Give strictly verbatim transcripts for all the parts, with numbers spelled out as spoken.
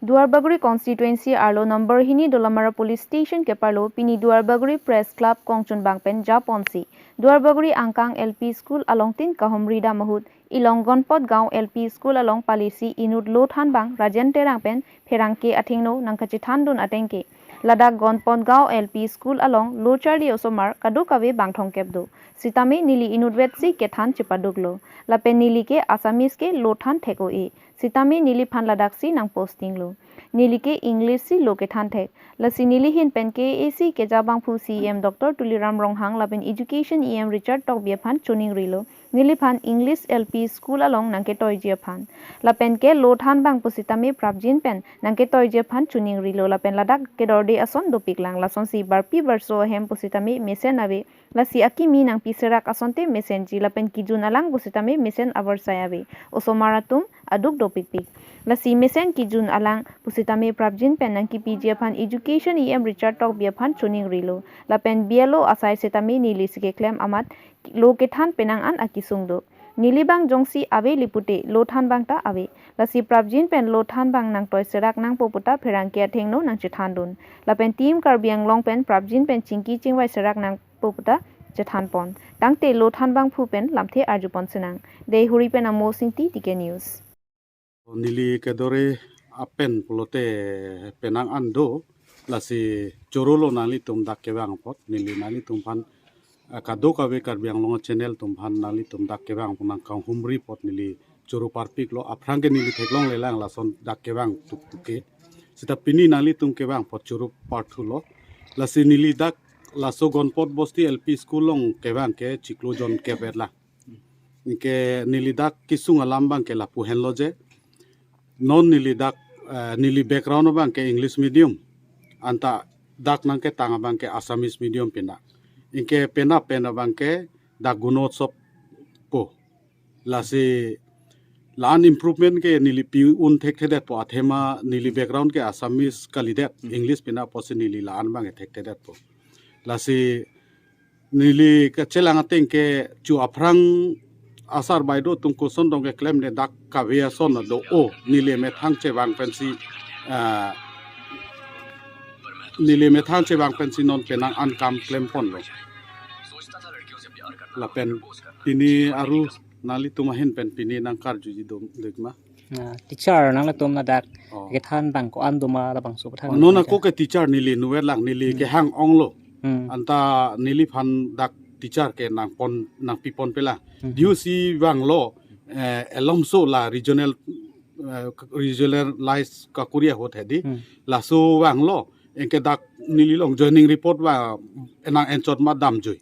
Duarbagori constituency arlo number hini Dolamara Police Station keparlo pini Duarbagori Press Club kongchunbang pen japonsi Duarbagori angkang L P School along tin kahumri dam ahut Ilong Gonpot Gaon L P School along palisi inut lo thanbang Rajen Terang pen pherangke athengno nangkachethandun ateng ke ladak Gonpot Gaon L P School along lo charli osomar kadokave bang thomkep do. Sitame neli inutvetsi kethan chepaduklo. Lapen neli ke Assamese ke lo than thek-o-e. Sitame neliphan ladaksi nangpostinglo. Neli ke English si lo kethan thek. Lasi neli ahin pen K A A C keja abangphu C E M Doctor Tuliram Ronghang lapen Education E M Richard Tokbi aphan choningrilo. Neliphan English L P School along nangketoiji aphan. Lapen ke lo thanbang pusitame prapjin pen nangketoiji aphan choningrilo lapen ladak kedorde ason dopiklang lasonsi barpi barso ahem pusitame mesen ave. Lasi akimi nangpi serak asonte mesenji lapen kijun alang pusitame mesen avarsai ave. Osomar atum aduk dopikpik. Lasi mesen kijun alang pusitame prapjin pen nangkipiji aphan Education E M Richard Tokbi aphan choningrilo. Lapen B L O asai sitame neli si keklem amat lo kethan penang an akesung do. Neli bang jongsi ave lipute lo thanbang ta ave. Lasi prapjin pen lo thanbang nangtoi serak nangpo puta pherangke athengno nangchethandun. Lapen Team Karbi Anglong pen prapjin pen chingki chingvai serak nangpo puta chethanpon. Tangte lo thanbangphu pen lamthe arjupon sinang. Deihori pen Amo Singti, T K News. Neli kedore apen pulote penang an do, lasi chorolo nanglitum dak kevang apot, neli nanglitum aphan, eh, kadokave Karbi Anglong channel atum aphan nanglitum dak kevang apot nangkanghumri apot neli choro parpiklo, aphrang ke neli theklonglelang lason dak kevang tuktuk ke. Sita pini nanglitum kevang apot choro parthulo. Lasi neli dak laso Gonpot Bosti L P School along kevang ke chiklo jon kep-et lang. Anke neli dak kesung alam abang ke lapu henlo je. Non neli dak, eh, neli background abang ke English medium. Anta dak nangketang abang ke Assamese medium pina. Anke pina pen abang ke dak Gunotsav po. Lasi la-an improvement ke neli pi-un thekthedetpo athema neli background ke Assamese kalidet, Hmm. English pina apotsi neli la-an abang ke thekthedetpo. Lasi neli kachelang ateng ke chu aphrang asar baideo atum koson dong keklemde dak kave ason do-o, neli methang chevang pensi, ah, neli methang chevang pensi non penang an kam klemponlo. Lapen pini aru nanglitum ahin pen pini nangkarjuji dom dikma. Na, teacher nanglitum ladak Oh. kethan bang ko-an doma labangso aphuthak Oh, nang non kehang ako ke teacher neli inutvet lang neli Hmm. kehang onglo. Hmm. Anta neliphan dak teacher ke nangpon nangpiponpe lang. Hmm. Diu si vanglo, eh, alomso la regional, eh, regionalize kakuri ahut hedi. Hmm. Laso vanglo, anke dak neli along joining report va nang-enchot ma damjui.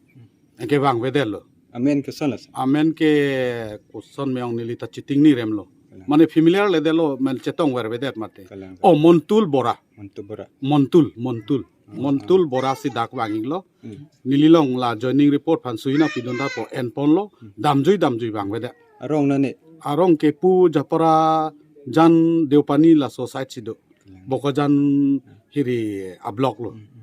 Anke vangvedetlo. Amen ke koson lasi? Amen ke koson me-ong neli ta chitingniremlo. Kalang. Mane familiar ledetlo, men chetongvervedet mate. Kalang. Oh, Montul Bora. Montul Bora. Montul, Montul. Oh, Montul ah. Bora si dak vangiklo. Hmm. Neli along la joining report aphan sui nangpidun tha pu enponlo. Hmm. Damjui damjui vangvedet. Arong nane? Arong ke Pu Japara Jan Deopani laso side si do. Kalang. Bokajan hiri a-block lo. Hmm, hmm.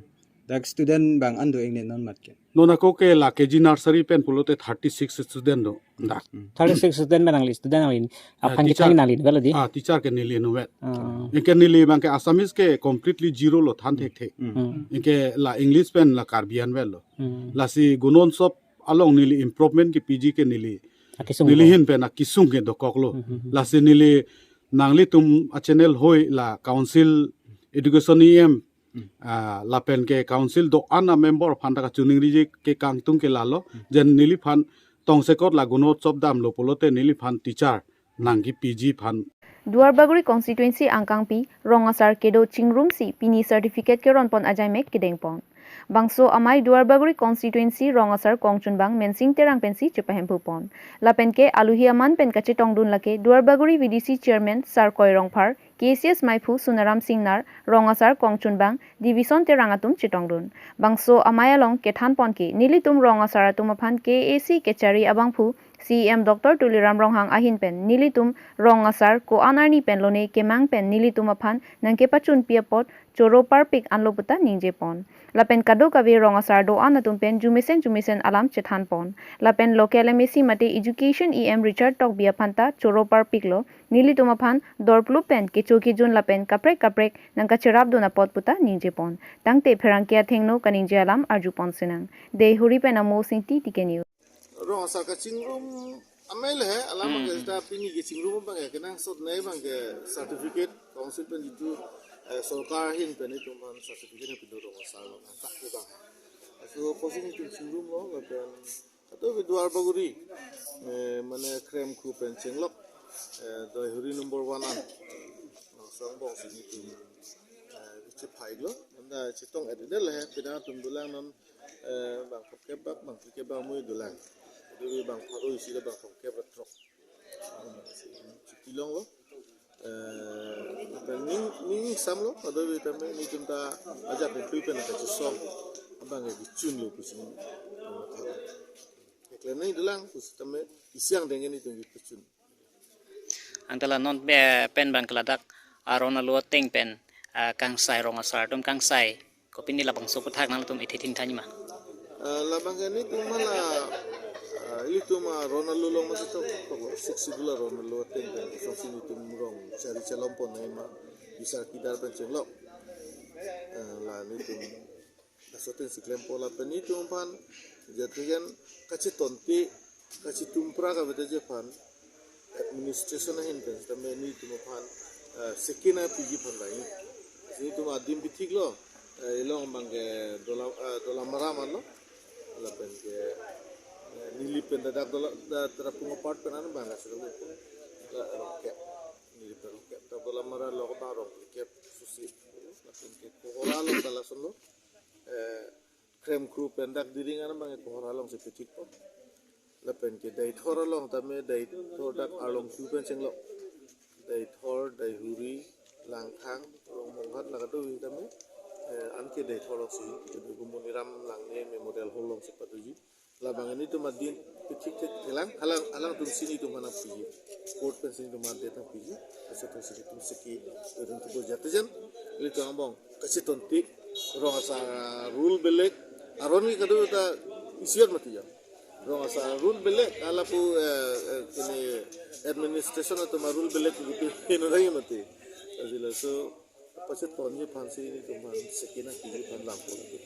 Dak student bang an do engne non mat ke? Non ako ke la K G nursery pen pulote thirty-six student do dak. Hmm. Thirty-six student pen nangli student nangli Ah, aphan teacher. Kethang nangli avelo di? Ah, teacher ke neli inutvet. Ah. Anke neli abang ke Assamese ke completely zero lo than thekthe. Hmm. Hmm. Anke la English pen la Karbi anvetlo. Hmm. Lasi Gunotsav along neli improvement kepiji ke neli Akesung neli ko. Ahin pen akesung ke dokoklo. Hmm, hmm, hmm. Lasi neli nanglitum a-channel hoi la Council Education E M Hmm. Ah, lapen ke council do-an a-member aphan ta kachoningriji ke kangtung ke lalo, Hmm. jen neliphan tongsekot la Gunotsav damlo pulote neliphan teacher nangkepiji aphan. Duarbagori constituency angkangpi rong asar kedo chingrumsi pini certificate keronpon ajaimek kedengpon. Bangso amei Duarbagori constituency rong asar kongchunbang Mensing Terang pensi chepahemphupon. Lapen ke aluhi aman pen kachetongdun lake Duarbagori V D C chairman Sarkoi Rongphar, K C S maiphu Sunaram Singnar, rong asar kongchunbang Division Terang atum chetongdun. Bangso amei along kethanpon ke nelitum rong asar atum aphan K A A C kechari abangphu C E M Doctor Tuliram Ronghang ahin pen nelitum rong asar ko-an arni pen lone kemang pen nelitum aphan nangkepachunpi apot choro parpik anlo puta ningjepon. Lapen kadokave rong asar do-an atum pen jumesen jumesen alam chethanpon. Lapen local M A C mate Education E M Richard Tokbi aphan ta choro parpiklo, nelitum aphan dorplup pen kecho kejun lapen kaprek kaprek nangkacherapdun apot puta ningjepon. Tangte pherangke athengno kaningje alam arjupon sinang. Deihori pen Amo Singti, T K News. Rong asar kachingrum amei le he, alam Hmm. ke ta pini kechingrum abang ke kenangsot nei abang ke certificate council pen jitu, eh, sorkar ahin pen itum aphan certificate pidun rong asar lo nangkak ke bang. So posing itum chingrumlo lapen kadokave Duar Bagori, eh, mane Kremkru pen chenglok, eh, Deihori number one an. Nangso angbong si nelitum, eh, chephailo, anta chetong-et-edetlo he, pini atum dolang non, eh, bang phongkep bak, bang phlikep bak mui dolang. Jadi bang pharo isi lo bang phongkep bak throk. Hmm, si, si pilonglo. Eh, lapen ning, ning samlo, kadokave tame nelitum ta ajak ningtui pen kachesong abang ke kechunlo pusi. Eklem nangji dolang pusi tame isi angdeng nelitum kechun. Angtala non pe-, pen bang ke ladak, ah, ron alo ateng pen, ah, kangsai rong asar atum kangsai. Kopine labangso aputhak nangtum ithi thingthan ma? Ah, labang ke nelitum hala, ah, ilitum, ah, ron alo along masi tok, tok six schedule ron alo ateng pen kosonsi nelitum rong chari chalom pon nai ma, bisar kidar pen chenglok. Ah, la nelitum laso ateng si klempo lapen nelitum aphan jateken kachetonte, kachetumpra kave ta je aphan administration ahin pen tame nelitum aphan, eh, sekina piji aphan lain. Nelitum adim pithiklo, eh, ilong abang ke Dola, eh, Dolamara manlo. Lapen ke, eh, Nilip pen dak Dola, da Tarapung apart pen an abang ke sudah ko. Da Rongkep. Nilip pen Rongkep. Da Dolamara lo abang Rongkep susi. Lapen ke Kohora lo da lasonlo. Eh, Kremkru pen dak Diring an abang ke Kohora alongsi pithikpo. Lapen ke Deithor along tame Deithor dak Arlongso pen chenglok. Deithor, Deihori, Langkhang, Rongmonghat la kadokave tame, eh, anke Deithor alongsi, Kedo Moniram Langne Memorial Hall alongsi padoji. Labang nelitum adim pithik thek thelang, halang, alangtum si nelitum aphan piji. Court pensi nelitum adim ta piji. Laso ateng si nelitum seki, nelitum tubo jateken, nelitum angbong kachetonte, rong asar rule belek, aron ke kadokave ta isiat mati ya. Rong asar rule belek, ala pu, eh, eh, ini administration atum rule belek gitu, ino lagi mati. Jadi laso, pachetonji aphansi nelitum aphan sekina piji aphan langpo lagi.